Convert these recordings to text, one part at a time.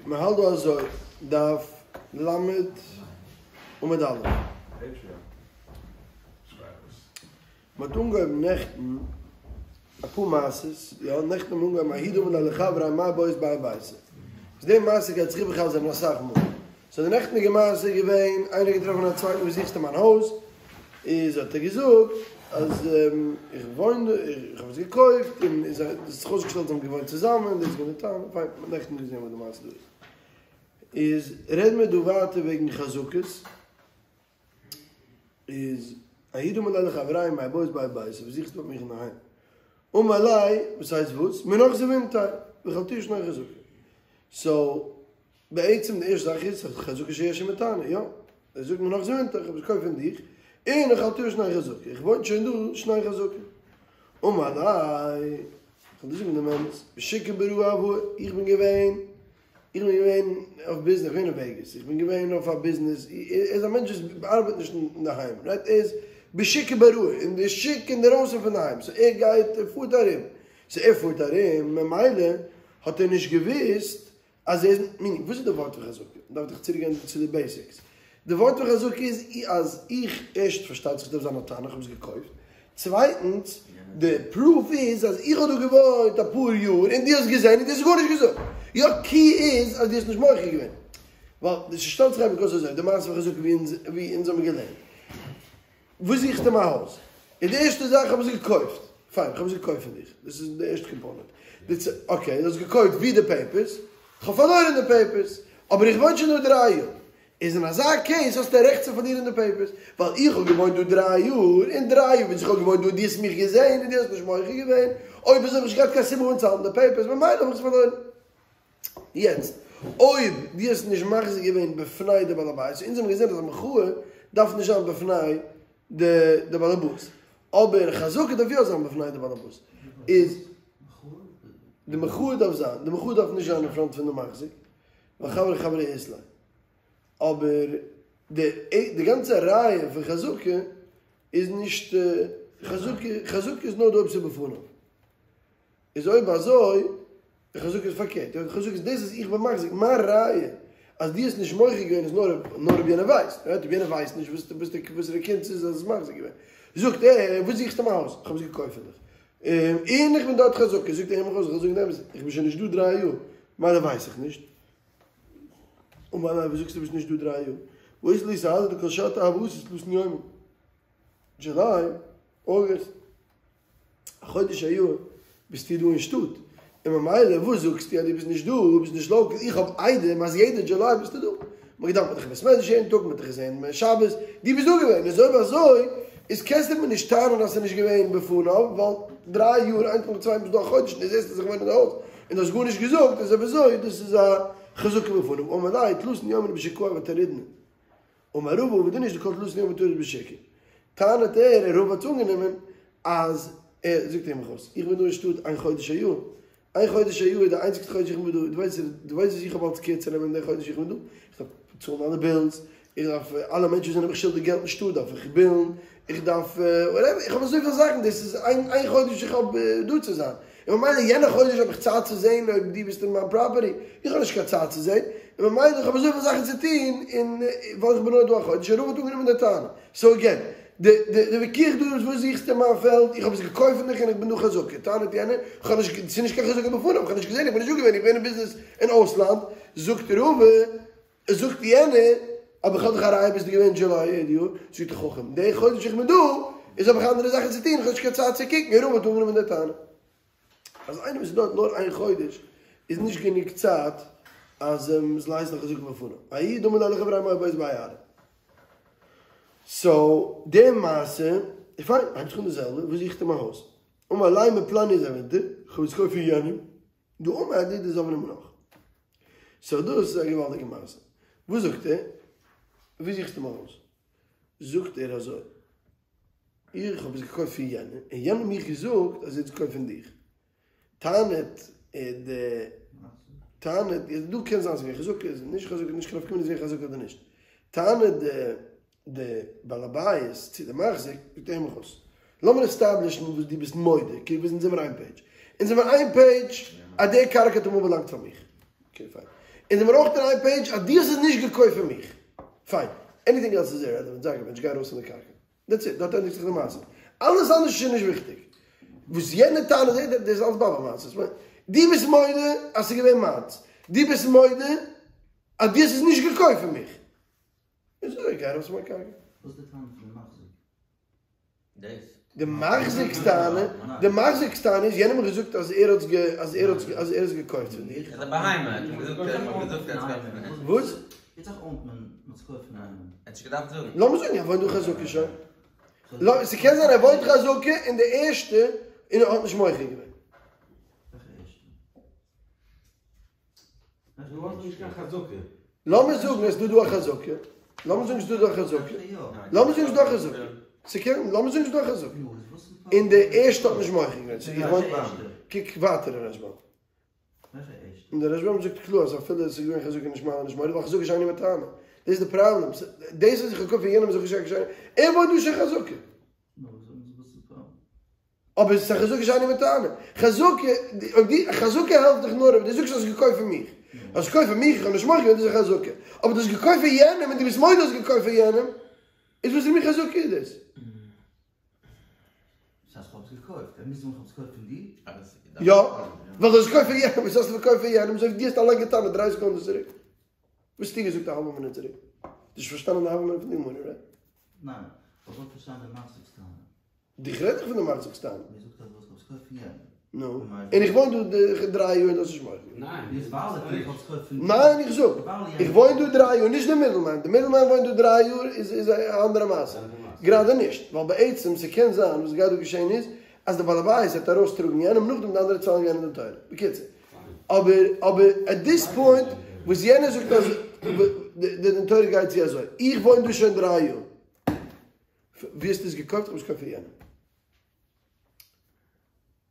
מ'האלט דא אזוי, דף ל' עמוד א'. מ'האט אנגעהויבן נעכטן אפאר מעשות, יא, נעכטן האבן מיר אנגעהויבן ההוא דאמר ליה לחבריה מאי בעית בהאי ביתא. איז די מעשה גייט זיך איבערחזר'ן אסאך מאל. סאו די נעכטניגע מעשה איז געווען, איינער האט געטראפן א צווייטן וואס זוכסטו מיין הויז? איז האט ער געזאגט אז איך וואוין דא, איך האב עס געקויפט, און עס האט זיך אויסגעשטעלט זיי האבן געוואוינט צוזאמען, דאס איז געווען די טענה, פיין, מ'האט נעכטן געזען וואס די מעשה דא איז. איז רעדן מיר דא ווייטער וועגן חזקות, איז ההוא דאמר ליה לחבריה מאי בעית בהאי ביתא, וואס זוכסטו ביי מיך אינדערהיים? אמר ליה, וואס הייסט וואס? מינך זבינתיה, ואכלתיה שני חזקה. סאו, בעצם די ערשטע זאך איז חזקה שיש עמה טענה, יא? ער זאגט מינך זבינתיה, איך האב עס געקויפט פון דיך, און אכלתיה שני חזקה, איך וואוין שוין דא שני חזקה. אמר ליה, איך וועל דיר זאגן דעם אמת, בשוקא בראי הואי, איך בין געווען, איך בין געווען אויף ביזנעס, איך בין אין וועגאס, איך בין געווען אויף א ביזנעס, ער איז א מענטש וואס ארבעט נישט אינדערהיים, רייט, ער איז בשוקא בראי, אין די שוק אינדערויסן פון די היים, סאו ער גייט, ער פארט ארום, סאו ער פארט ארום, ממילא האט ער נישט געוואוסט אז ער איז, מיניג, וואס איז די ווארט פון חזקה? מ'דארף דאך צוריק גיין צו די בעיסיקס. די ווארט פון חזקה איז אז איך, ערשט פארשטייט זיך דארף זיין א טענה, איך האב עס געקויפט. צווייטנס, די פרוף איז אז איך האב דא געוואוינט אפאר יאר און דו האסט געזען און דו האסט גארנישט געזאגט. יא, קי איז אז דו האסט נישט מוחה געווען. ווייל ס'שטעלט זיך אייביג אויס אזוי, די מעשה פון חזקה ווי אונז האבן געלערנט. וואס זוכסטו אין מיין הויז? איז די ערשטע זאך איך האב עס געקויפט. פיין, איך האב עס געקויפט פון דיך. דאס איז די ערשטע קאמפאנענט. די צ. אקעי, דו האסט געקויפט וואו די פעיפערס? איך האב פארלוירען די פעיפערס. אבער איך וואוין שוין דא דריי יאר. איז אין אזא קעיס האסטו א רעכט צו פארלירען די פעיפערס. ווייל איך האב געוואוינט דא דריי יאר, און דריי יאר וואס איך האב געוואוינט דא, דו האסט מיך געזעהן און דו האסט נישט מוחה געווען. אויב אזוי האב איך נישט געהאט קיין סיבה אנצוהאלטן די פעיפערס, ממילא האב איך עס פארלוירן. יעצט, אויב דו האסט נישט מחזיק געווען בפני די בעל הבית, אונז האבן געזען אז א מחאה דארף נישט זיין בפני די בעל הבית, אבער חזקה דארף יא זיין בפני די בעל הבית, איז די מחאה דארף זיין, די מחאה דארף נישט זיין אין פראנט פון די מחזיק, ווייל חברא חברא אית ליה, אבער די די גאנצע ראיה פון חזקה איז נישט, חזקה חזקה איז נאר דא אויב ס'איז בפניו. איז אויב אזוי, די חזקה איז פארקערט, די חזקה איז דאס אז איך בין מחזיק, מיין ראיה אז דו האסט נישט מוחה געווען איז נאר נאר אויב יענער ווייסט, רייט? אויב יענער ווייסט נישט וואס וואס די וואס די קונץ איז אז האסט מחזיק געווען. זאגט ער, וואס זוכסטו אין מיין הויז? איך האב עס געקויפט פון דיך. און איך בין דארט חזקה. זאגט ער, הער מיך אויס, איך וועל זאגן די אמת, איך בין שוין נישט דא דריי יאר, מילא ווייס איך נישט. אמר ליה, וואס זאגסטו ביסט נישט דא דריי יאר? והא אית לי סהדא דכל שתא הוה אתי תלתין יומין. דזשוליי, אוגוסט. א חודש א יאר ביסטו דא אין שטאט, און ממילא וואס זאגסטו אז דו ביסט נישט דא, ביסט נישט לאקעל, איך האב עדים אז יעדע דזשוליי ביסטו דא, מ'האט געדאווענט מיט דיך אין בית מדרש יעדן טאג, מ'האט דיך געזען שבת, דו ביסט דא געווען, איז אויב אזוי איז קענסטו מיר נישט טענה'ן אז ס'איז נישט געווען בפניו, ווייל דריי יאר איינס נאכן צווייטן ביסט דא א חודש און דו זעסט אז איך וואוין אין די הויז און דו האסט גארנישט געזאגט, איז אויב אזוי דאס איז א חזקה בפניו, אמר ליה תלתין יומין בשוקאי הוה טרידנא. אמר רבא עביד איניש דכל תלתין יומין טריד בשוקא. טענה'ט ער, און רבא האט אנגענומען אז ער זאגט הער מיך אויס, איך בין דא אין שטאט איין חודש א יאר, איין חודש א יאר איז די איינציגסטע חודש איך בין דא, דו ווייסט דו ווייסט וואס איך האב אלץ קעיר צו נעמען אין די חודש איך בין דא? איך דארף צאלן אלע בילס, איך דארף אלע מענטשן וואס זענען מיך שולדיג געלט אין שטאט דארף איך בילן, איך דארף וואטעווער, איך האב אזויפיל זאכן, דאס איז איין איין חודש איך האב דא צו זיין, און ממילא יענע חודש האב איך צייט צו זען אויב דו ביסט אין מיין פראפערטי, איך האב נישט קיין צייט צו זען, און ממילא איך האב אזויפיל זאכן צו טון, און ווייל איך בין נאר דא א חודש, און רבא האט אנגענומען די טענה. סאו אגעין, די די די וויכוח דא איז וואס זוכסטו אין מיין פעלד, איך האב עס געקויפט פון דיך און איך בין דא חזקה, טענה'ט יענער, איך האב נישט, ס'איז נישט קיין חזקה בפניו, איך האב נישט געזען, איך בין נישט דא געווען, איך בין אין ביזנעס אין אויסלאנד, זאגט רבא, זאגט יענער, אבער איך האב דאך א ראיה ביסטו געווען דזשוליי יעדע יאר, זאגט דער חכם, די חודש איך בין דא, איז האב איך אנדערע זאכן צו טון, איך האב נישט קיין צייט צו קוקן, און רבא האט אנגענומען די טענה. אז איינער וואס איז דארט נאר איין חודש, איז נישט גענוג צייט אז מ'זאל הייסן חזקה בפניו. ההוא דאמר ליה לחבריה מאי בעית בהאי ארעא. סאו, די מעשה, פיין, הייבט זיך אן די זעלבע, וואס זוכסטו אין מיין הויז? אמר ליה מפלני זבינתיה, איך האב עס געקויפט פון יענעם. דאמר אדידי זבני מינך. סאו דאס איז א געוואלדיגע מעשה. וואס זאגט ער? וואו זוכסטו מיין הויז? זאגט ער אזוי, איך האב עס געקויפט פון יענעם, און יענער האט מיך געזאגט אז ער האט עס געקויפט פון דיך. טענה'ט די, טענה'ט, דא קען זיין ס'איז געווען חזקה, נישט חזקה, נישט קיין נפקא מינה איז געווען חזקה אדער נישט. טענה'ט די די בעל הבית צו די מחזיק, זאגט הער מיך אויס, לאמיר עסטאבלישן וואס דו ביסט מודה, כאילו אונז זעמיר איין פעידזש, אונז זעמיר איין פעידזש. אז די קרקע האט אמאל באלאנגט פאר מיך. אקעי פיין. און זעמיר אויך אין איין פעידזש אז דו האסט עס נישט געקויפט פון מיך. פיין. עניטינג עלס איז אירעלעווענט. זיי א מענטש גיי ארויס פון די קרקע. דעטס איט. דארט ענדיגט זיך די מעשה. אלעס אנדערש איז שוין נישט וויכטיג. וואס יענער טענה'ט דאס איז אלס באבע מעשיות. דו ביסט מודה אז ס'איז געווען מיינס. דו ביסט מודה אז דו האסט עס נישט געקויפט פון מיך. איז אזוי גיי ארויס פון מיין קרקע. וואס איז די טענה פון די מחזיק? די מחזיק'ס טענה, די מחזיק'ס טענה איז יענער האט מיר געזאגט אז ער האט אז ער האט אז ער האט עס געקויפט פון דיך. איז א בהמה, האט אים געזאגט ער האט געזאגט ער האט עס געקויפט פון אים. וואס? יעצט אויך אוינט מען מען האט עס געקויפט פון איינעם. ער האט נישט געדארפט זאגן. לאמיר זאגן ער וואוינט דא חזקה שוין. ס'קען זיין ער וואוינט חזקה און די ערשטע און ער האט נישט מוחה געווען. וועלכע ערשטע? דו האסט נישט קיין חזקה. לאמיר זאגן עס איז דא דא א חזקה, לאמיר זאגן ס'איז דא דא א חזקה, לאמיר זאגן ס'איז דא א חזקה, ס'קען, לאמיר זאגן ס'איז דא א חזקה, און די ערשטע האט נישט מוחה געווען, סאו איך וואוין, קוק ווייטער אין רשב"ם, און דער רשב"ם זאגט קלאר אז אפילו עס איז געווען חזקה נישט מעלה נישט מוריד, ווייל חזקה שאינה מתענה, דאס איז די פראבלעם, דאס וואס איך האב געקויפט פון יענעם איז חזקה שאינה, ער וואוינט דא שוין חזקה. אבער עס איז א חזקה שאינה מתענה. חזקה, אויב די, חזקה העלפט דיך נאר אויב דו זאגסט האסט געקויפט פון מיך. האסט געקויפט פון מיך, איך האב נישט מוחה געווען, דאס איז א חזקה. אבער דו האסט געקויפט פון יענעם און דו ביסט מודה האסט געקויפט פון יענעם, איז וואס מין חזקה איז דאס? דאס הייסט כ'האב עס געקויפט, ער מוז זאגן כ'האב עס געקויפט פון דיר? יא, ווייל דו האסט געקויפט פון יענעם, וואס האסטו געקויפט פון יענעם, אזוי ווי דו האסט אליין געטענה'ט דריי סעקונדעס צוריק. וואס האסטו געזאגט א האלבע מינוט צוריק? דו האסט נישט פארשטאנען די האלבע מינוט פון די גמרא, רייט? ניין, איך האב פארשטאנען די מחזיק'ס טענה. איך רעד דאך פון די מחזיק'ס טענה. מיר זאגט אז דו האסט געקויפט פון יענעם. נו, און איך וואוין דא דריי יאר און דו האסט נישט מוחה געווען. ניין, ניין איך זאג, איך וואוין דא דריי יאר, נישט די מידלמען, די מידלמען וואוינט דא דריי יאר איז איז א אנדערע מעשה. גראדע נישט, ווייל בעצם ס'קען זיין וואס גייט דא געשען איז, אז די בעל הבית וועט ארויסטראגן יענעם נאכדעם די אנדערע צוויי וועלן גיין אין דין תורה. בקיצור. אבער אבער עט דיס פוינט וואס יענער זאגט אז די דין תורה גייט צו אזוי, איך וואוין דא שוין דריי יאר. ווי האסטו עס געקויפט? איך האב עס געקויפט פון יענעם.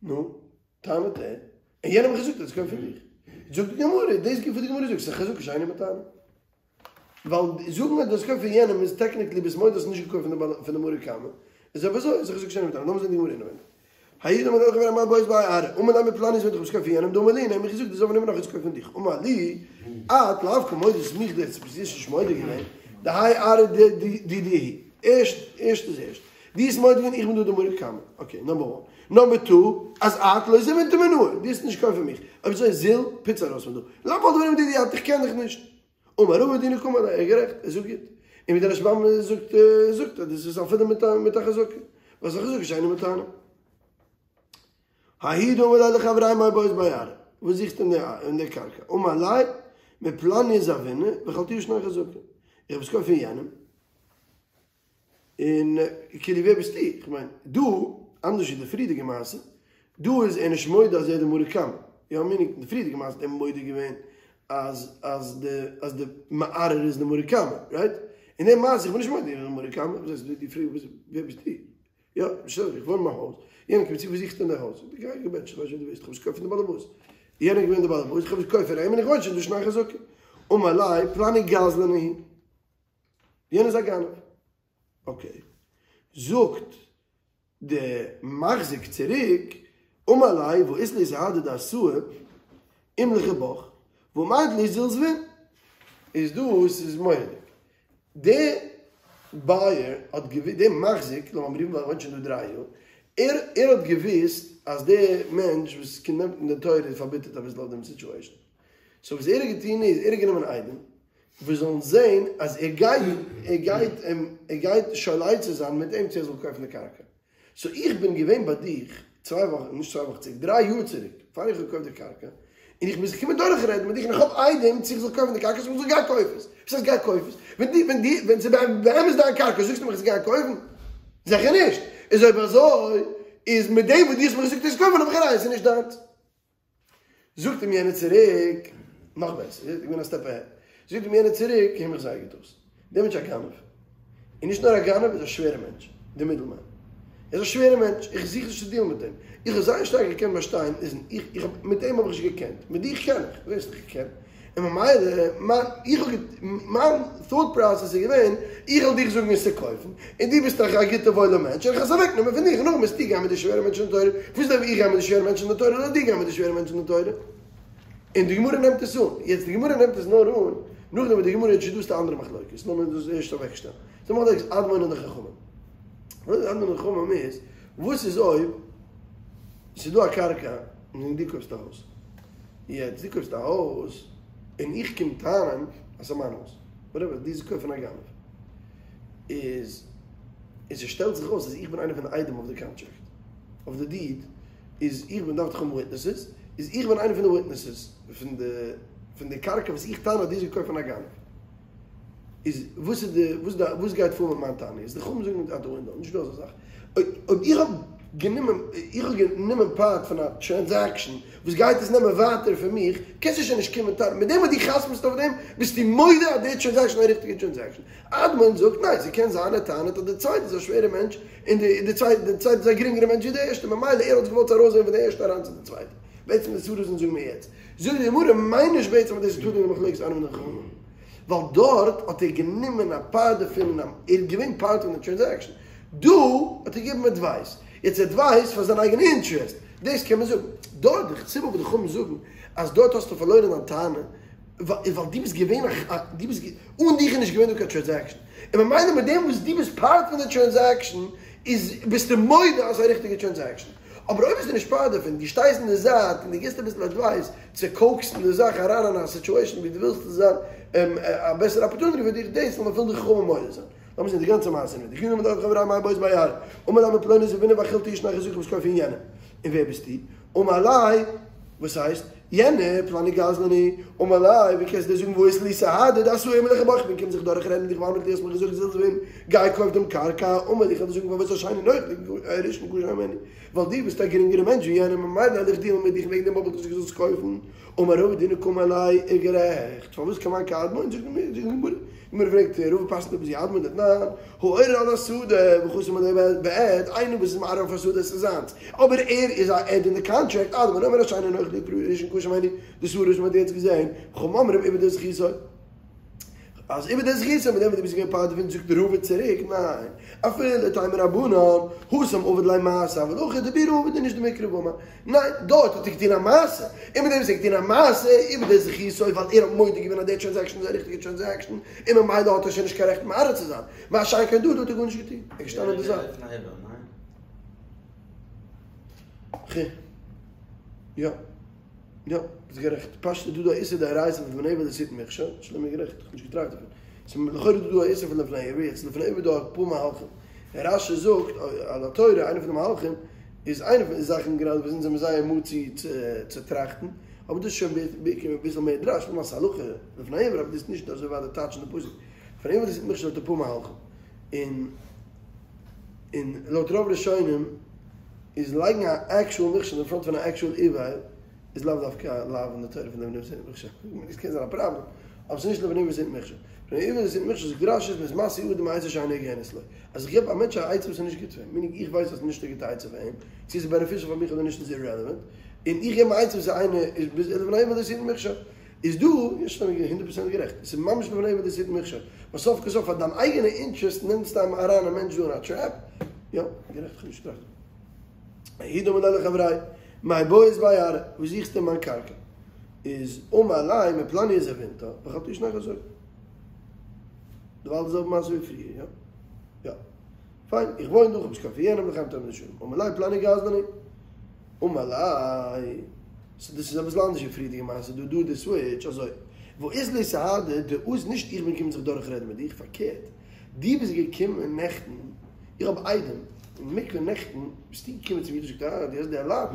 נו, טענה'ט ער, און יענער האט מיר געזאגט ער האט עס געקויפט פון דיך. זאגט די גמרא, דאס גופא די גמרא זאגט, ס'איז א חזקה שאינה מתענה. ווייל זאגן אז דו האסט געקויפט פון יענעם איז טעקניקלי ביסט מודה האסט נישט געקויפט פון די מרא קמא. איז אויב אזוי איז א חזקה שאינה מתענה. לאמיר זען די גמרא אינעווייניג. ההוא דאמר ליה לחבריה מאי בעית בהאי ארעא, אמר ליה מפלניא זבינתא איך האב עס געקויפט פון יענעם דאמר לי, און ער האט מיר געזאגט דזבין מינך איך האב עס געקויפט פון דיך, אמר לי, את לאו קא מודית מיך דו ביסט נישט מודה געווען, דהאי ארעא דידי הוא, ערשט ערשט איז ערשט, דו ביסט מודה געווען איך בין דא די מרא קמא, אקעי נאמבער וואן, נאמבער טו, אז את לא זבינתו מינאי, דו האסט נישט געקויפט פון מיך, אויב אזוי זיל, פיץ ארויס פון דא, לאו כל דברים דידי את איך קען דיך נישט. אמר רבא דינא קאמר ער איז גערעכט, ער זאגט גוט. און ווי דער רשב"ם זאגט זאגט אז דאס איז אפילו מיט א מיט א חזקה, ווייל ס'איז א חזקה שאינה מתענה. ההוא דאמר ליה לחבריה מאי בעית בהאי ארעא, וואס זוכסטו אין די אין די קרקע? אמר ליה, מפלניא זבינא ואכלתיה שני חזקה. איך האב עס געקויפט פון יענעם. און כאילו ווער ביסטו? איך מיין דא, אנדערש ווי די פריערדיגע מעשה, דא איז ער נישט מודה אז ער איז די מרא קמא, יא מינינג אין די פריערדיגע מעשה האט ער מודה געווען אז אז די אז די מערער איז די מרא קמא, רייט? אין די מעשה איך בין נישט מודה איך בין די מרא קמא, וואס הייסט דו פרעגסט ווער ביסטו? יא, בסדר איך וואוין אין מיין הויז, יענער קומט צו וואס זוכסטו אין די הויז? גיי געבענטשט איך ווייס נישט ווער דו ביסט, איך האב עס געקויפט פון די בעל הבית, יענער איז געווען די בעל הבית, איך האב עס געקויפט פון אים און איך וואוין שוין דא שני חזקה, אמר ליה פלני גזלנא הוא. יענער איז א גנב. אקעי. זאגט די מחזיק צוריק, אמר ליה והא אית לי סהדי דאתאי אומלכי בך, ואמרת לי זיל זבין. איז דאס איז מורא'דיג. די בייער האט געוואוסט, די מחזיק, לאמיר רופן ווייל ער וואוינט שוין דא דריי יאר, ער ער האט געוואוסט אז די מענטש וואס קומט נעמט אין דין תורה איז פארביטערט אביסל אויף דעם סיטואשען. סאו וואס ער האט געטון איז, ער האט גענומען עדים, וואס זאלן זעהן אז ער גייט ער גייט אים ער גייט שואל עצה זיין מיט אים צו ער זאל קויפן די קרקע. סאו איך בין געווען ביי דיך צוויי וואכן, נישט צוויי וואכן צוריק, דריי יאר צוריק, פאר איך האב געקויפט די קרקע, און איך בין זיך געקומען דורכרעדן מיט דיך און איך האב עדים צו איך זאל קויפן די קרקע, זאג איך גיי קויף עס. וואס הייסט גיי קויף עס? ווען די ווען די ווען ס'איז באמת דיין קרקע זאגסטו מיך איך זאל גיין קויפן? זיכער נישט! איז אויב אזוי איז מיט דעם וואס דו האסט מיר געזאגט עס קויפן האב איך א ראיה ס'איז נישט דיינס. זאגט אים יענער צוריק, נאך בעסער, איך בין א סטעפ אהעד, זאגט אים יענער צוריק, הער מיך זייער גוט אויס, דער מענטש איז א גנב, און נישט נאר א גנב, ער איז א שווערע מענטש, דער מידלמאן, ער איז א שווערע מענטש, איך זוך נישט צו דילן מיט אים, איך האב זייער שטארק געקענט באשטיין, איז איך, איך האב, מיט אים האב איך נישט געקענט, מיט דיך קען איך, וועסט איך קען, און ממילא, מיין, איך האב, מיין thought process איז געווען, איך וועל דיך זאגן עס צו קויפן, און דו ביסט דאך א גוטע וואוילע מענטש, און איך וועל עס אוועק נעמען פון דיך, און נאכדעם וועסטו גיין מיט די שווערע מענטשן אין תורה, וואס דארף איך גיין מיט די שווערע מענטשן אין תורה, לאז דו גיין מיט די שווערע מענטשן אין תורה. און די גמרא נעמט עס אן. יעצט די גמרא נעמט עס נאר אן נאכדעם וואס די גמרא אינטראדוסט א אנדערע מחלוקת. לאמיר דאס ערשט אוועקשטעלן. ס'איז א מחלוקת אדמון און די חכמים. מחלוקת אדמון און די חכמים איז, וואס איז אויב ס'איז דא א קרקע און דו קויפסט א הויז. יעצט דו קויפסט א הויז און איך קום טענה'ן אז ס'איז מיין הויז. וואטעווער, דו האסט געקויפט פון א גנב. איז און ס'שטעלט זיך אויס אז איך בין איינער פון די עדים אויף די קאנטראקט. אויף די דיד. איז איך בין דארף דאך האבן וויטנעסעס, איז איך בין איינער פון די וויטנעסעס פון די פון די קרקע וואס איך טענה אז דו האסט געקויפט פון א גנב. איז וואס איז די וואס די וואס גייט פאר מיט מיין טענה? איז די חכמים זאגן אוט די ווינדאו, נישט דא אזא זאך. אויב איך האב גענומען איך האב גענומען פארט פון א טרענזעקשאן וואס גייט עס נעמען ווייטער פון מיך, קענסטו שוין נישט קומען טענה'ן, מיט דעם וואס דו חתמ'סט אויף דעם ביסטו מודה אז די טרענזעקשאן איז א ריכטיגע טרענזעקשאן. אדמון זאגט ניין, ס'קען זיין ער טענה'ט אז די צווייטע איז א שווערע מענטש און די די צווייטע די צווייטע איז א גרינגערע מענטש ווי די ערשטע ממילא ער האט געוואלט ארויסזעהן פון די ערשטע אריין צו די צווייטע. בעצם די סברא וואס אונז זאגן מיר יעצט. זאגט די גמרא מיין נישט בעצם אז דאס איז תלוי אין די מחלוקת אדמון און חכמים. ווייל דארט האט ער גענומען א פארט דערפון און ער איז געווען פארט פון די טרענזעקשאן. דא האט ער געגעבן עדווייס. יעצט עדווייס פאר זיין אייגענע אינטערעסט. דאס קען מען זאגן. דארט די סיבה וואס די חכמים זאגן אז דארט האסטו פארלוירען דיין טענה ווייל דו ביסט געווען א דו ביסט אן דיך איז נישט געווען דא קיין טרענזעקשאן, און ממילא מיט דעם וואס דו ביסט פארט פון די טרענזעקשאן איז ביסטו מודה אז ס'איז א ריכטיגע טרענזעקשאן, אבער אויב ביסטו נישט פארט דערפון, דו שטייסט אין די זייט און דו גיבסט אביסל עדווייס צו קאוקסן די זאך אריין אין א סיטואשען ווי דו ווילסט עס זיין א בעסערע אפערטוניטי פאר דיך, דאס זאל אפילו די חכמים מודה זיין. לאמיר זען די גאנצע מעשה מיט די קינדער מיט אלע חברה מאי בעית בהאי ארעא, אמר ליה מפלוני זבינא ואכילת שני חזקה וואס קויף פון יענעם, און ווער ביסטו? אמר ליה, וואס הייסט? יענער, פלוני גזלן הוא, אמר ליה, ווי קענסטו דאס זאגן והא אית לי סהדי דאתאי ליחבך, איך בין געקומען זיך דורך רעדן מיט דיך ואמרת לי האסט מיר געזאגט זיל זבין, גיי קויף דעם קרקע, אמר לי איך וועל דיר זאגן פארוואס השני נוח לי הראשון קשה הימנו, ווייל דו ביסט א גרינגערע מענטש ווי יענעם ממילא וועל איך דיעלן מיט דיך וועגן דעם האב איך דיר געזאגט זאלסט קויפן, אמר רבא דינא קאמר ליה איז גערעכט, פארוואס כמאן כאדמון זאגט די גמרא, גמרא פרעגט רבא פסק'נט אפ ווי אדמון דתנן, העורר על השדה וחתום עליה בעד, איינער וואס איז מערער אויף א שדה עס איז זיינס, אבער ער איז א עד אין די קאנטראקט, אדמון אומר השני נוח לי הראשון קשה הימנו, די סברא וואס מען האט יעצט געזען, וחכמים אומרים איבד את זכותו. אז איבד את זכותו מיט דעם וואס דו ביסט געווען פארט דערפון זאגט רבא צוריק ניין אפילו תימא רבנן התם עביד ליה מעשה אבל הכא דיבורא עביד נישט דמקרי ואמר ניין דארט האט ער געטון א מעשה און מיט דעם וואס ער האט געטון א מעשה איבד את זכותו ווייל ער האט מודה געווען אז די טרענזעקשאן איז א ריכטיגע טרענזעקשאן און ממילא האט ער שוין נישט קיין רעכט מערער צו זיין מה שאין כן דא דא האט ער גארנישט געטון ער איז געשטאנען אין די זייט. יא. יא, ביסט גערעכט. פשט איז דא דא א איסור דאורייתא פון לפני עור לא תתן מכשול, שלומי איז גערעכט, איך האב נישט געטראכט דערפון. ס'איז לכאורה דא דא א איסור פון לפני עור, יעצט לפני עור איז דא אפאר מהלכים. און רש"י זאגט על התורה, איינע פון די מהלכים איז איינע פון די זאכן גראדע וואס אונז זעמיר זייער מצוי צו טראכטן, אבער דאס איז שוין בעיקר אביסל מער דרש, למעשה הלכה לפני עור, אבער דאס איז נישט אזוי ווייט די טייטש אין די פסוק. לפני עור לא תתן מכשול האט אפאר מהלכים. און און לויט רוב ראשונים איז לייגן א עקשועל מכשול אין פראנט פון א עקשועל עור איז לאו דווקא א לאו אין די תורה פון לפני עור לא תתן מכשול, עס קען זיין א פראבלעם, אבער ס'איז נישט לפני עור לא תתן מכשול. לפני עור לא תתן מכשול זאגט רש"י איז מ'איז משיא אדם עצה שאינה הוגנת לו. אז איך געב א מענטש א עצה וואס איז נישט גוט פאר אים, מיינינג איך ווייס אז ס'איז נישט א גוטע עצה פאר אים, צו עס איז בענעפישעל פאר מיך אדער נישט איז אירעלעווענט, און איך געב אים א עצה וואס איז איינע איז לפני עור לא תתן מכשול. איז דא, יא שלומי הונדערט פראצענט גערעכט, עס איז ממש לפני עור לא תתן מכשול, ווייל סוף כל סוף פאר דיין אייגענע אינטערעסט נעמסטו אריין א מענטש דא אין א טרעפ, יא, גערעכט איך האב נישט געטראכט. ההוא דאמר ליה לחבריה, מאי בעית בהאי ארעא, וואס זוכסטו אין מיין קרקע? איז אמר ליה מפלניא זבינתה, ואכלתהו שני חזקה. דערווייל די זעלבע מעשה ווי פריער, יא? יא. פיין, איך וואוין דא, איך האב נישט קיין פון יענעם, לחיים טובים ולשלום. אמר ליה פלניא גזלן הוא. אמר ליה, סאו דאס איז אביסל אנדערש ווי פריערדיגע מעשה, דא דא די סוויטש אזוי, והא אית לי סהדי דאתית נישט איך בין געקומען זיך דורך רעדן מיט דיך, פארקערט, דו ביסט געקומען נעכטן, איך האב עדים, אין מקווה נעכטן ביסטו געקומען צו מיר דו האסט געזאגט אה דו האסט די לאט,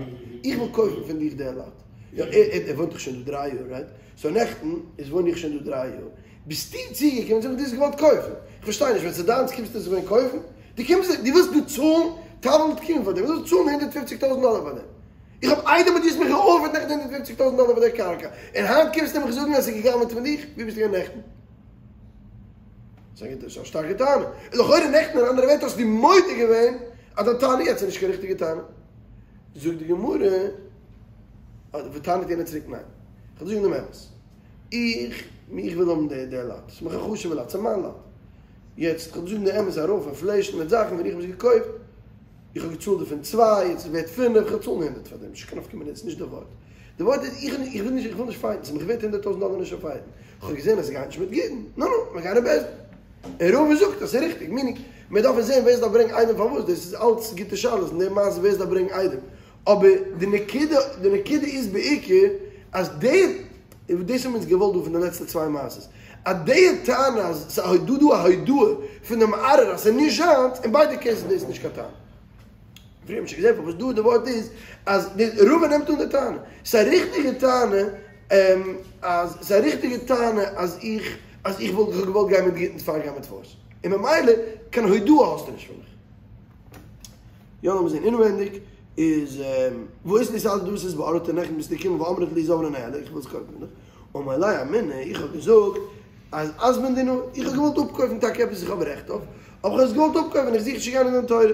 איך וויל קויפן פון דיך די לאט, יא ער וואוינט דאך שוין דא דריי יאר רייט, סאו נעכטן איז וואוין איך שוין דא דריי יאר, ביסטו צוגעקומען צו מיר דו האסט געוואלט קויפן, איך פארשטיי נישט ווען ס'איז דיינס קומסטו עס ווען קויפן? דו קומסט דו ווילסט דא צאלן טאוולט קומען פאר דעם, דו ווילסט צאלן הונדערט פופציג טויזנט דאלער פאר דעם, איך האב עדים אז דו האסט מיך געאפערט נעכטן הונדערט פופציג טויזנט דאלער פאר דער קרקע, און היינט קומסטו מיך זאגן אז ס'איז גע'גנב'עט פון דיך, וואו ביסטו געווען נעכטן? ס'איז א שטארקע טענה. לכאורה נעכטן אין אנדערע ווערטער האסטו מודה געווען אז דיין טענה יעצט איז נישט קיין ריכטיגע טענה. זאגט די גמרא, טענה'ט יענער צוריק ניין, כ'וועל דיר זאגן דעם אמת, איך, איך וויל האבן די לאט, ס'איז מיך א חשוב'ע לאט, ס'איז מיין לאט. יעצט, כ'וועל דיר זאגן די אמת, ארויף אינפלעישן מיט זאכן ווען איך האב עס געקויפט, איך האב געצאלט דערפון צוויי, יעצט איז ווערט פינף, איך וועל צאלן הונדערט פאר דעם, נישט קיין נפקא מינה, ס'איז נישט די ווארט. די ווארט איז, איך איך וויל נישט איך וויל נישט פייטן, ס'איז מיך ווערט הונדערט טויזנט דאלער נישט צו פייטן. איך האב געזען אז ס'גייט נישט מיט גיטין. נו נו, מיר גייען אין בית דין. און רבא זאגט אז ס'איז ריכטיג, מיינינג, מיר דארפן זען ווער ס'דארף ברענגען עדים פארוואס, דאס איז אלץ גוטע שאלות אין די מעשה ווער ס'דארף ברענגען עדים. אבער די נקודה, די נקודה איז בעיקר אז די, דאס האבן אונז געוואלט דא פון די לעצטע צוויי מעשות, אז די טענה אז ס'איז דא דא א הודאה פון דעם מערער אז ס'איז נישט זיינס, אין ביידע קעיסעס איז דאס נישט קיין טענה. פריער האט מען שוין געזען פארוואס דא די ווארט איז אז די רבא נעמט אן די טענה. ס'איז א ריכטיגע טענה אז ס'איז א ריכטיגע טענה אז איך אז איך וואלט איך האב געוואלט גיין מיט גיטין פאר גיין מיט פארס. און ממילא קיין הודאה האסטו נישט פון מיך. יא לאמיר זען אינווענדיג איז ואתי לסהדי דאתית באורתא נעכטן ביסטו געקומען ואמרת לי זבנה ניהלי איך וויל עס קויפן פון דיך אמר ליה אמינא איך האב געזאגט אז אזבין דינאי איך האב געוואלט אפקויפן טאקע עפעס איך האב רעכט אויף אבער איך האב עס געוואלט אפקויפן איך זוך נישט צו גיין אין דין תורה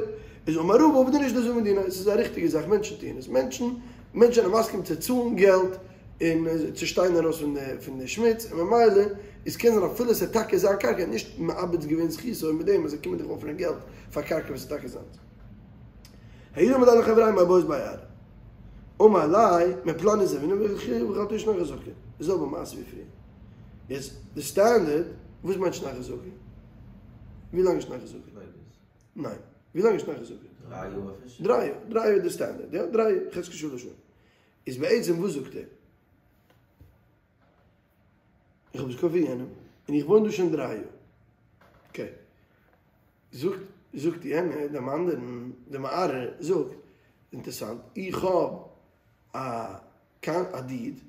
איז אמר רבא עביד איניש דזבין דיניה עס איז א ריכטיגע זאך מענטשן טוען עס מענטשן מענטשן זענען מסכים צו צאלן געלט און צו שטיין ארויס פון די פון די שמוץ און ממילא איז קען זיין אפילו עס איז טאקע זיין קרקע ער האט נישט מאבד געווען זכותו מיט דעם אז ער קומט דיך אפערן געלט פאר קרקע וואס איז טאקע זיינס. ההוא דאמר לחבריה מאי בעית בי ארעא. אמר ליה, מפלוני זבינא ואכלתהו שני חזקה. די זעלבע מעשה ווי פריער. יעצט די סטענדערט, וואס מיינט שני חזקה? ווי לאנג איז שני חזקה? ניין. ווי לאנג איז שני חזקה? דריי יאר אפשר. דריי יאר. דריי יאר איז די סטענדערט, יא? דריי יאר. חזקת שלש שנים. איז בעצם וואס זאגט ער? איך האב עס געקויפט פון יענעם, און איך וואוין דא שוין דריי יאר. אקעי. זאגט זאגט יענער דעם אנדערן, דער מערער זאגט, אינטערסאנט, איך האב א קיין א דיד,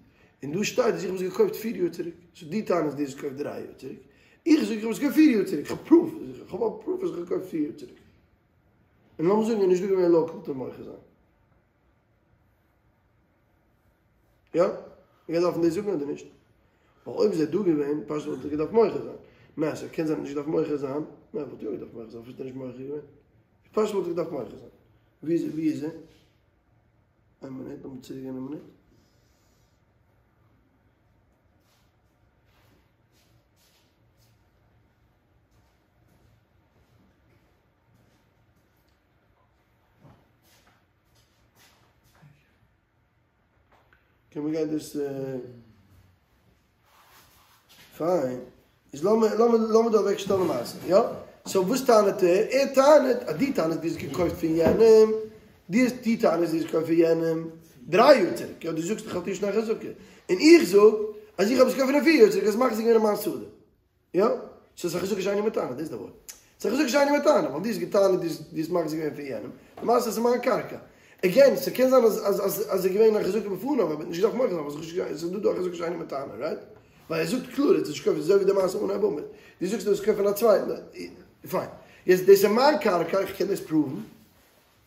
און דא שטייט אז איך האב עס געקויפט פיר יאר צוריק, סאו דו טענה'סט דו האסט עס געקויפט דריי יאר צוריק, איך זאג איך האב עס געקויפט פיר יאר צוריק, איך האב פרוף, איך האב א פרוף אז איך האב געקויפט פיר יאר צוריק. און לאמיר זאגן ער איז נישט דא געווען לאקאל צו מוחה זיין. יא? מ'גייט דארפן דאס זאגן אדער נישט? ווייל אויב איז ער דא געווען, פשוט וואלט ער געדארפט מוחה זיין. ניין, ס'קען זיין ער האט נישט געדארפט מוחה זיין. ניין, וואלט יא געדארפט מוחה זיין, פארוואס האט ער נישט מוחה געווען? פשוט וואלט ער געדארפט מוחה זיין. ווי איז ווי איז ער? איין מינוט, לאמיר צוריק גיין א מינוט. קען מען גיין דאס פיין איז לאמיר לאמיר לאמיר דא אוועק שטעלן למעשה יא סאו וואס טענה'ט ער ער טענה'ט אז דו טענה'סט דו האסט געקויפט פון יענעם דו האסט דו טענה'סט דו האסט געקויפט פון יענעם דריי יאר צוריק יא דו זאגסט אכלתהו שני חזקה און איך זאג אז איך האב עס געקויפט פון אים פיר יאר צוריק האסט מחזיק געווען אין מיין שדה יא, ס'איז א חזקה שאיני מתענה, דאס איז די ווארט. ס'איז א חזקה שאיני מתענה, ווייל דו האסט געטענה'ט דו האסט מחזיק געווען פון יענעם, למעשה איז עס מיין קרקע. עגעין, ס'קען זיין אז אז אז אז ס'איז געווען א חזקה בפניו, אבער ער האט נישט געדארפט מוחה זיין, ווייל ס'איז דא דא א חזקה שאיני מתענה, רייט? ווייל ער זאגט קלאר, ער האט עס נישט געקויפט, אזוי ווי די מעשה אנהייב עמוד. דו זאגסט דו האסט געקויפט פון א צווייטן, פיין. יעצט דאס איז מיין קרקע, איך קען דאס פראוון.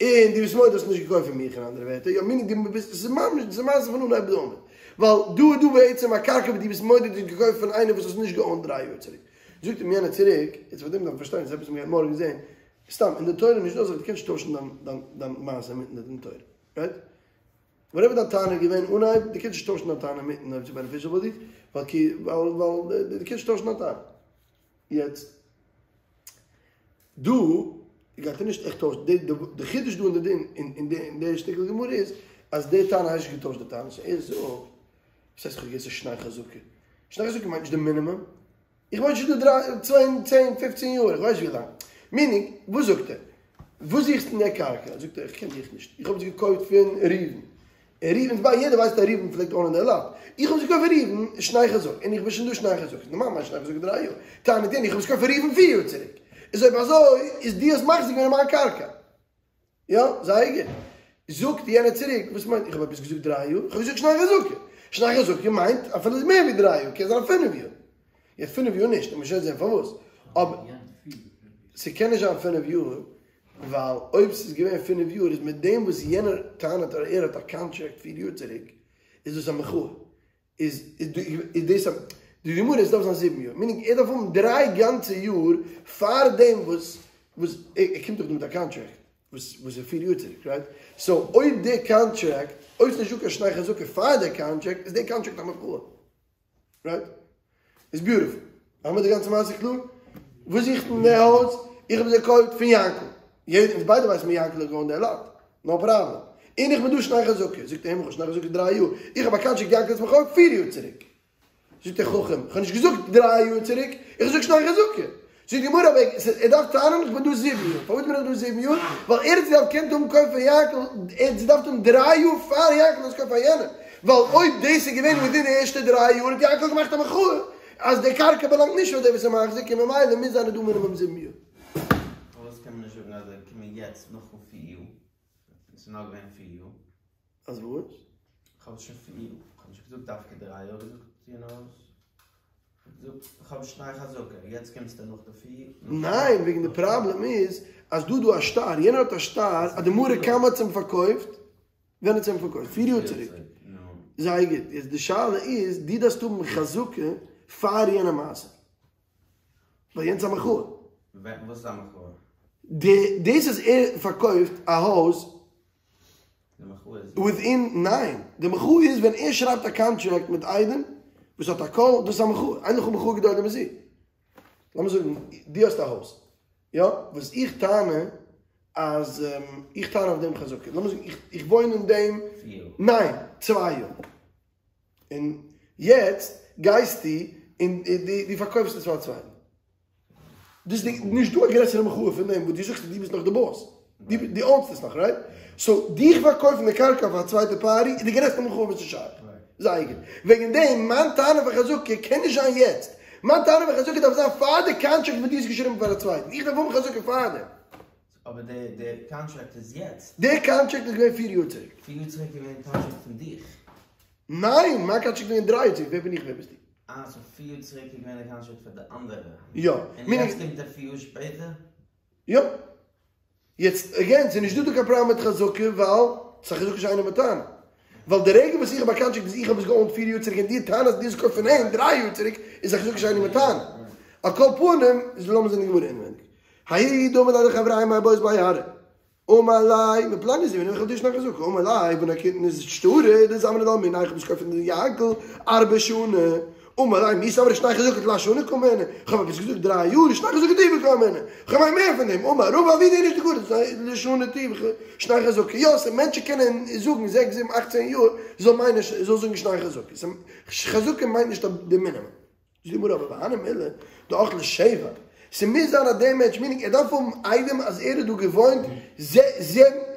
און דו ביסט מודה האסט נישט געקויפט פון מיך אין אנדערע ווערטער, יא מינינג דו ביסט, עס איז ממש די מעשה פון אנהייב ביז עמוד, ווייל דא איז דא בעצם א קרקע וואס דו ביסט מודה דו האסט געקויפט פון איינער וואס האסט נישט געאונט דריי יאר צוריק, זאגט אים יענער צוריק, יעצט פאר דעם דארף מען פארשטיין, עס איז עפעס מ'גייט מארגן זען, סתם אין די תורה איז נישט דא אזוי דו קענסט נישט טוישן דיין דיין דיין מעשה אינמיטן די דין תורה, רייט? וואטעווער דיין טענה איז געווען אנהייב, דו קענסט נישט טוישן דיין טענה אינמיטן אויב ס'איז בענעפישעל פאר דיך, ווייל כי ווייל ווייל דו קענסט נישט טוישן דיין טענה. יעצט דא גייט ער נישט עכט טוישן, די חידוש דא אין די דין אין די שטיקל גמרא איז אז די טענה הייסט נישט געטוישט די טענה, סאו ער זאגט, וואס הייסט איך האב געזאגט שני חזקה? שני חזקה מיינט נישט די מינימום, איך וואוין שוין דא דריי, צוויי, צען, פופצן יאר, איך ווייס ווי לאנג, מינינג, וואס זאגט ער? וואס זוכסטו אין די קרקע? זאגט ער, איך קען דיך נישט, איך האב עס געקויפט פון ראובן, און ראובן ביי יעדער ווייסט אז ראובן פלעגט אונען די לאט. איך האב עס געקויפט פון ראובן שני חזקה און איך בין שוין דא שני חזקה. נארמאל מיינט שני חזקה דריי יאר. טענה'ט יענער איך האב עס געקויפט פון ראובן פיר יאר צוריק. איז אויב אזוי איז דו האסט מחזיק געווען אין מיין קרקע. יא, זייער גוט. זאגט יענער צוריק, וואס מיינט איך האב עפעס געזאגט דריי יאר? איך האב געזאגט שני חזקה. שני חזקה מיינט אפילו איז מער ווי דריי יאר, קען זיין פינף יאר. יעצט פינף יאר נישט, לאמיר שוין זען פארוואס. אבער ס'קען נישט זיין פינף יאר. ווייל אויב ס'איז געווען פינף יאר איז מיט דעם וואס יענער טענה'ט אז ער האט א קאנטראקט פיר יאר צוריק איז דאס א מחאה איז איז דאס א די גמרא עס דארף זיין זיבן יאר מינינג ער דארף האבן דריי גאנצע יאר פאר דעם וואס וואס ער קומט דאך דא מיט א קאנטראקט וואס וואס איז פיר יאר צוריק רייט סאו אויב די קאנטראקט אויב ס'נישט דא קיין שני חזקה פאר די קאנטראקט איז די קאנטראקט א מחאה. רייט? איז ביוטיפול. האבן מיר די גאנצע מעשה קלאר? וואס זוכט מען די הויז? איך האב עס געקויפט פון יענקל. יעדער, אונז ביידע ווייסן מיר יענקל האט געאונט די לאט. נאו פראבלעם. און איך בין דא שני חזקה, זאגט ער אים איך האב שני חזקה דריי יאר, איך האב א קאנטראקט יענקל האט מיך געקויפט פיר יאר צוריק. זאגט דער חכם, איך האב נישט געזאגט דריי יאר צוריק, איך האב געזאגט שני חזקה. זאגט די גמרא, אבער ער דארף טענה'ן איך בין דא זיבן יאר, פארוואס בין איך דא זיבן יאר? ווייל ער האט געדארפט קענט האבן קויפן פון יענקל, ער האט געדארפט האבן דריי יאר פאר יענקל האט עס געקויפט פאר יענעם, ווייל אויב דאס איז געווען ווידין די ערשטע דריי יאר האט יענקל געמאכט א מחאה אז די קרקע באלאנגט נישט פאר דער וואס איז מחזיק און ממילא מוז זיין דא מינימום זיבן יאר. פארוואס קען מען נישט זאגן אז ער איז געקומען יעצט נאכן פיר יאר? עס איז נאר געווען פיר יאר. אז וואס? כ'האב שוין פיר יאר, כ'האב נישט געזאגט דווקא דריי יאר, געזאגט יו נאו, געזאגט כ'האב שני חזקה, יעצט קומסטו נאך די פיר. ניין, וועגן די פראבלעם איז אז דא דא א שטר, יענער האט א שטר אז די מרא קמא האט עס אים פארקויפט, ווען האט עס אים פארקויפט? פיר יאר צוריק. זייער גוט, יעצט די שאלה איז, דו דארפסט האבן חזקה פאר יענע מעשה. ווייל יענץ איז א מחאה. וואס איז א מחאה? די דאס אז ער פארקויפט א הויז די מחאה איז וויטין ניין די מחאה איז ווען ער שרייבט א קאנטראקט מיט עדים וואס האט א קול דאס איז א מחאה אין לך מחאה גדולה מזו לאמיר זאגן דו האסט א הויז יא וואס איך טענה אז איך טענה אויף דעם חזקה לאמיר זאגן איך וואוין אין דעם ניין צוויי יאר. און יעצט גייסטו און דו פארקויפסט עס פאר א צווייטן. דאס איז נישט דא א גרעסערע מחאה פון דעם וואס דו זאגסט אז דו ביסט נאך די באס. דו אונסט עס נאך, רייט? סאו דיך פארקויפן די קרקע פאר א צווייטע פארטי איז די גרעסטע מחאה וואס איז שייך. זייער גוט. וועגן דעם, מיין טענה פאר חזקה קען נישט זיין יעצט. מיין טענה פאר חזקה דארף זיין פאר די קאנטראקט וואס דו האסט געשריבן פאר א צווייטן. איך דארף האבן חזקה פאר דעם. אבער די די קאנטראקט איז יעצט. די קאנטראקט איז געווען פיר יאר צוריק. פיר יאר צוריק איז געווען קאנטראקט פון דיך. ניין, מיין קאנטראקט איז געווען דריי יאר צוריק, ווער בין איך ווער ביסטו? אה, סאו פיר יאר צוריק איז געווען די קאנטראקט פאר די אנדערע. יא. און יעצט קומט ער פיר יאר שפעטער? יא. יעצט עגעין, ס'איז נישט דא דא קיין פראבלעם מיט חזקה ווייל ס'איז א חזקה שאינה מתנה. ווייל די רגע וואס איך האב א קאנטראקט וואס איך האב עס געאונט פיר יאר צוריק און דו טענה'סט דו האסט געקויפט פון אים דריי יאר צוריק איז א חזקה שאינה מתנה. על כל פנים, איז לאמיר זען די גמרא אינווענדיג. ההוא דאמר ליה לחבריה מר בית בי ארעא. אמר ליה, מפלני זימנין וחלטוה שני חזקה, אמר ליה, והא נקיטנא שטרא דזבניה לך מיניה איך האב עס געקויפט פון יענקל ארבע שני. אמר ליה, מי סברת שני חזקה תלת שני קאמינא, איך האב עפעס געזאגט דריי יאר, שני חזקה טובא קאמינא, איך מיין מער פון דעם, אמר רבא אבודי איניש דקרי לשנה טובא שני חזקה, יא, סא מענטשן קענען זאגן זעקס זיבן אכט צען יאר, זאל מיינען זאל זאגן שני חזקה, חזקה מיינט נישט די מינימום. זאגט די גמרא אבער והני מילי דאחלי שבע, ס'מוז זיין אז דער מענטש, מיענינג ער דארף האבן עדים אז ער האט דא געוואוינט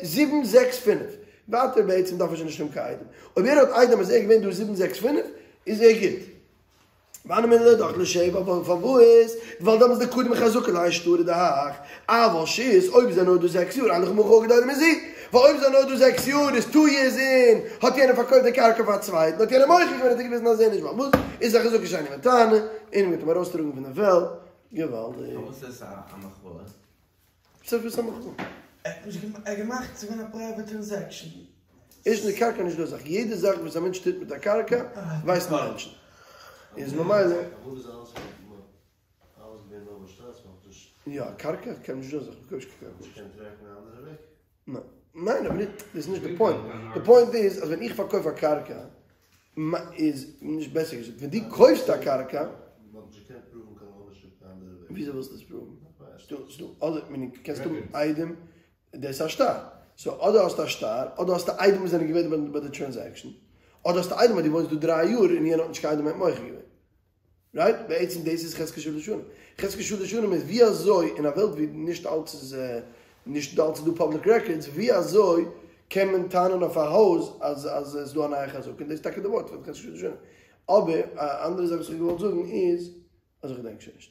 זיבן זעקס פינף, ווייטער בעצם דארף ער שוין נישט האבן קיין עדים, אויב ער האט עדים אז ער איז געווען דא זיבן זעקס פינף איז ער גוט. והני מילי דאחלי שבע, פארוואס? ווייל דעמאלטס דקדים חזקה להאי שטרא דהך, אבל שית, אויב איז ער נאר דא זעקס יאר, אין לך מחאה גדולה מזו, ווייל אויב איז ער נאר דא זעקס יאר איז טו יערס אין, האט יענער פארקויפט די קרקע פאר א צווייטן, האט יענער מוחה געווען האט ער געוויזן אז ער איז נישט בעל הבית, איז א חזקה שאינה מתנה, און מ'וועט אים ארויסטראגן פון די וועלט, געוואלדיג. פארוואס איז עס א מחאה? וואס איז א מחאה? ער האט נישט געמאכט, ער האט געמאכט ס'איז געווען א פרייוועט טרענזעקשאן. ערשטנס די קרקע איז נישט דא זאך, יעדע זאך וואס א מענטש טוט מיט א קרקע ווייסן מענטשן, איז ממילא. יא, קרקע קען נישט דא זיך, מ'קויפט נישט קיין קרקע. ניין, ניין אבער דאס איז נישט די פוינט, די פוינט איז אז ווען איך פארקויף א קרקע, איז נישט בעסער געזאגט, ווען דו קויפסט א קרקע, וויאזוי ווילסטו עס פראוון? ס'דא, אדער, מיינען, קענסט האבן עדים, דאס איז א שטר, סאו אדער האסטו א שטר, אדער האסטו עדים וואס זענען געווען ביי די טרענזעקשאן, אדער האסטו עדים אז דו וואוינסט דא דריי יאר און יענער האט נישט קיין עדים האט מוחה געווען. רייט? בעצם דאס איז חזקת שוה לשנים. חזקת שוה לשנים איז ווי אזוי אין א וועלט ווי נישט אלץ איז נישט אלץ איז דא פאבליק רעקארדס, ווי אזוי קען מען טענה'ן אויף א הויז אז אז עס איז דא א נייע חזקה, און דאס איז טאקע די ווארט פון חזקת שוה לשנים. אבער א אנדערע זאך וואס איך האב געוואלט זאגן איז אז איך געדענק שוין נישט.